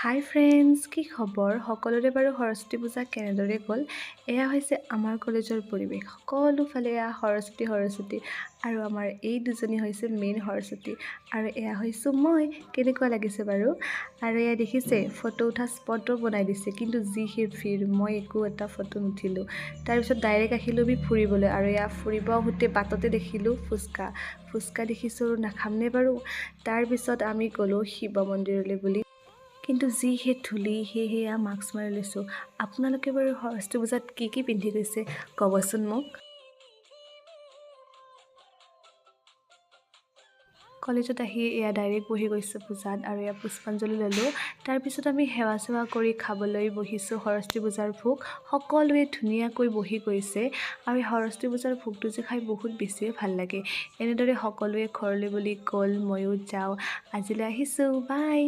হাই friends, কি খবৰ সকলোৰে? বাৰু সৰস্বতী পূজা কেনেদৰে গ'ল? এয়া হৈছে আমাৰ কলেজৰ পৰিৱেশ। সকলোফালে এয়া সৰস্বতী সৰস্বতী আৰু আমাৰ এই দুজনী হৈছে মেইন সৰস্বতী আৰু এয়া হৈছোঁ মই। কেনেকুৱা লাগিছে বাৰু? আৰু এয়া দেখিছে, ফটো উঠা স্পটো বনাই দিছে, কিন্তু যিহে ভিৰ, মই একো এটা ফটো নুঠিলোঁ। তাৰপিছত ডাইৰেক্ট আহিলোঁ আমি ফুৰিবলৈ আৰু এয়া ফুৰিব আহোঁতে বাটতে দেখিলোঁ ফুচকা। ফুচকা দেখিছোঁ আৰু নাখামনে বাৰু? তাৰপিছত আমি গ'লোঁ শিৱ মন্দিৰলৈ বুলি, কিন্তু যিহে ধূলি, সেয়েহে এয়া মাস্ক মাৰি লৈছোঁ। আপোনালোকে বাৰু সৰস্বতী পূজাত কি কি পিন্ধি গৈছে, ক'বচোন মোক। কলেজত আহি এয়া ডাইৰেক্ট বহি গৈছোঁ পূজাত আৰু এয়া পুষ্পাঞ্জলি ল'লোঁ। তাৰপিছত আমি সেৱা চেৱা কৰি খাবলৈ বহিছোঁ সৰস্বতী পূজাৰ ভোগ। সকলোৱে ধুনীয়াকৈ বহি গৈছে আৰু এই সৰস্বতী পূজাৰ ভোগটো যে খাই বহুত বেছিয়ে ভাল লাগে। এনেদৰে সকলোৱে ঘৰলৈ বুলি গ'ল, ময়ো যাওঁ। আজিলৈ আহিছোঁ, বাই।